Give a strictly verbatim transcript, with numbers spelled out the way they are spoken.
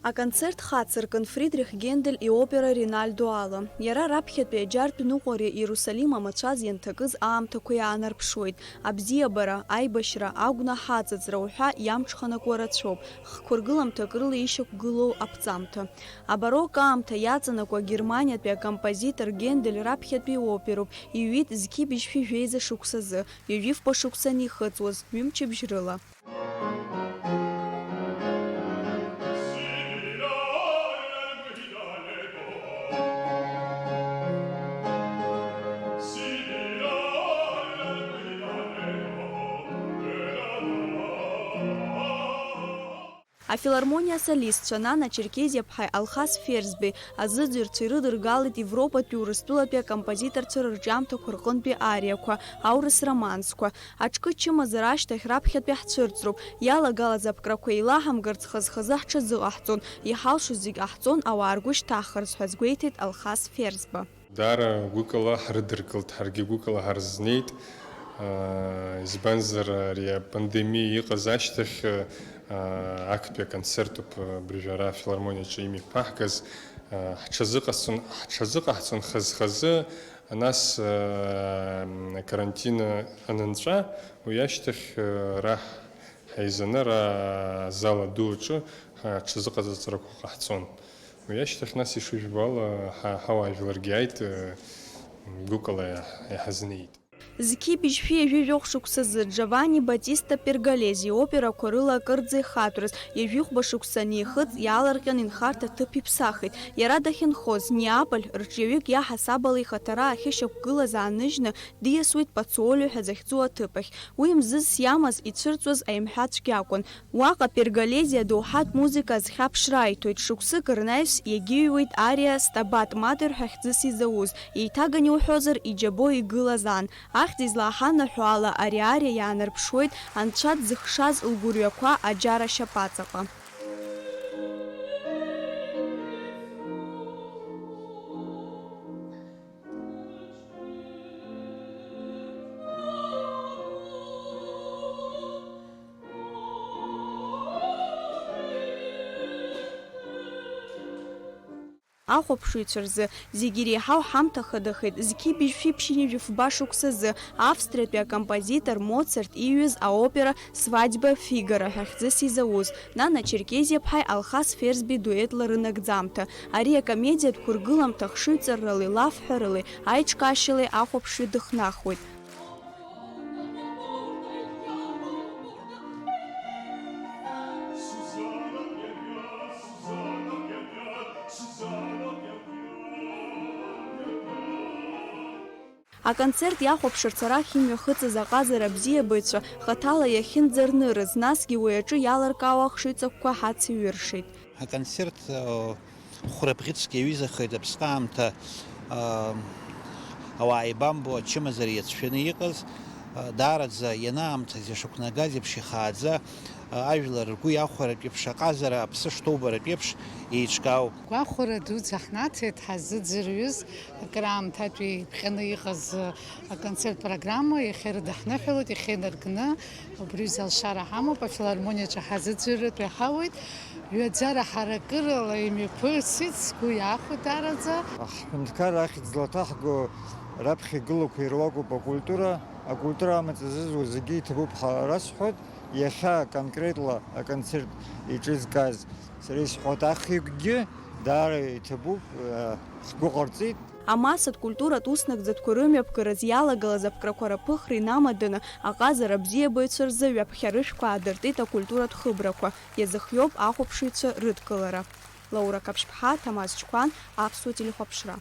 Аконцерт хацыркын Фридрих Гендель иопера Ринальдо ала. Иара раԥхьатәи аџьартә ныҟәареи Иерусалим амацәаз ианҭакыз аамҭақәа иаанарԥшуеит. Абзиабара, аибашьра, агәнаҳа аҵыҵра уҳәа иамҽханакуа рацәоуп, хқәыргыламҭак рыла ишьақәгылоу аԥҵамҭа. Абарокко аамҭа иаҵанакуа Германиатәи акомпозитор Гендель раԥхьатәи иоперуп, иҩит зқьи быжьшәи жәеиза шықәсазы, ҩажәи фба шықәса анихыҵуаз, ҩымчыбжь рыла. Афилармониа асолистцәа Нана Черкезиаԥҳаи Алхас Ферзбеи азыӡырҩцәа ирыдыргалеит Европатәи Урыстәылатәи акомпозиторцәа рырҿиамҭақәа рҟынтәи ариақәа, аурыс романсқәа. Аҿкы чымазара ашьҭахь раԥхьатәи ҳцәырҵроуп, иалагалаз аԥкрақәа еилаҳамгарц хаз-хазы ҳҽазыҟаҳҵон, иҳалшоз зегь ҟаҳҵон ауаа ргәы шьҭаҳхырц ҳәа азгәеиҭеит Алхас Ферзба. Даара гәыкала ҳрыдыркылт, ҳаргьы гәыкала ҳарзнеит. Аа, избанзар, ари апандемиа иҟаз ашьҭахь, аа, актәи аконцерт ауп абыржәы ара афилармониаҿы имҩаԥаҳгаз. Аа, ҳҽазыҟаҳҵон, ҳҽазыҟаҳҵон хаз-хазы, нас, аа, акарантин анынҵәа, уи ашьҭахь, аа, ара ҳаизаны ара азал аду аҿы ҳҽазыҟаҵаҵарақәа ҟаҳҵон. Уи ашьҭахь, нас, ишыжәбо ала, ҳа-, ҳауаажәларгьы ааит, э, гәыкала иаҳ-, иҳазнеит. Зқьи быжьшәи ҩажәи жәохә шықәсазы Џьованни Батиста Перголези иоперақәа рыла акырӡа ихатәраз, ҩажәи хәба шықәса анихыҵ, иаалырҟьан инхарҭа ҭыԥ иԥсахит. Иара дахьынхоз, Неаполь, рҿиаҩык иаҳасабала ихаҭара ахьышьақәгылаз ааныжьны, диасуеит Пацуолио ҳәа захьӡу аҭыԥ ахь. Уи мзызс иамаз, ицәырҵуаз аимҳәа цәгьа акәын. Уаҟа Перголези адоуҳатә музыка азхьаԥшра аиҭоит, шықәсык рнаҩс иагьыҩуеит ариа Стабат Матер ҳәа хьӡыс изауз, еиҭаган иуҳәозар, иџьабо игылаз ан. Ахьӡ излаҳанаҳәо ала, ари ариа иаанарԥшуеит анцәа дзыхшаз лгәырҩақәа аџьара шьапаҵаҟа. Ахәаԥшыҩцәа рзы зегь иреиҳау ҳамҭа хадахеит зқьи быжьшәи ԥшьынҩажәи фба шықәсазы Австриатәи акомпозитор Моцарт ииҩыз аопера Свадьба Фигаро ҳәа хьӡыс изауз, Нана Черкезиаԥҳаи Алхас Ферзбеи дуетла рынагӡамҭа. Ари акомедиатә қәыргыламҭа хшыҩҵарралеи лафҳәаралеи аиҿкаашьалеи ахәаԥшҩы дыхнахуеит. Аконцерт иахәаԥшырц арахь имҩахыҵыз аҟазара абзиабаҩцәа хаҭала иахьынӡарнырыз, насгьы уи аҿы иалыркаауа ахшыҩҵакқәа ҳацеиҩыршеит. Аконцерт, э, хәрабӷьыцк иаҩызахеит аԥсҟаамҭа, э, ауаа еибамбо ачымазара иацәшәаны иҟаз, э, даараӡа ианаамҭаз ишақәнагаз еиԥш ихааӡа, э, ажәлар ргәы иахәаратә еиԥш аҟазара аԥсы шҭоубаратә еиԥш еиҿкаауп. Гәахәара дуӡӡа ҳнаҭеит ҳазыӡырҩыз, акраамҭатәи иԥҟьаны иҟаз, э, аконцерт программа, иахьа ирыдаҳныҳәалоит, иахьа инаркны, убри аҩыза алшара ҳамоуп, афилармониаҿы ҳазыӡырҩратәы иҳауеит. Ҩаӡара ҳаракырала имҩаԥысит, сгәы иахәеит даараӡа. Ҳҳәынҭқарра ахьӡ злаҭаҳго раԥхьа игылақәа ируакуп акультура. Акультура амаҵ зызуа зегьы иҭабуп ҳәа расҳәоит. Иахьа конкретла аконцерт иҿызкааз сара исҳәоит, ахҩыкгьы даара иҭабуп, ҳгәы ҟарҵеит. Амассатә культуратә уснагӡатәқәа рымҩаԥгараз иалагалаз аԥкрақәа рыԥыхра инамаданы аҟазара абзиабаҩцәа рзы ҩаԥхьа рышәқәа аадыртит акультуратә хыбрақәа, иазыхиоуп ахәаԥшыҩцәа рыдкылара. Лаура Қаԥшьԥҳа, Ҭамаз Чқәан, Аԥсуа телехәаԥшра.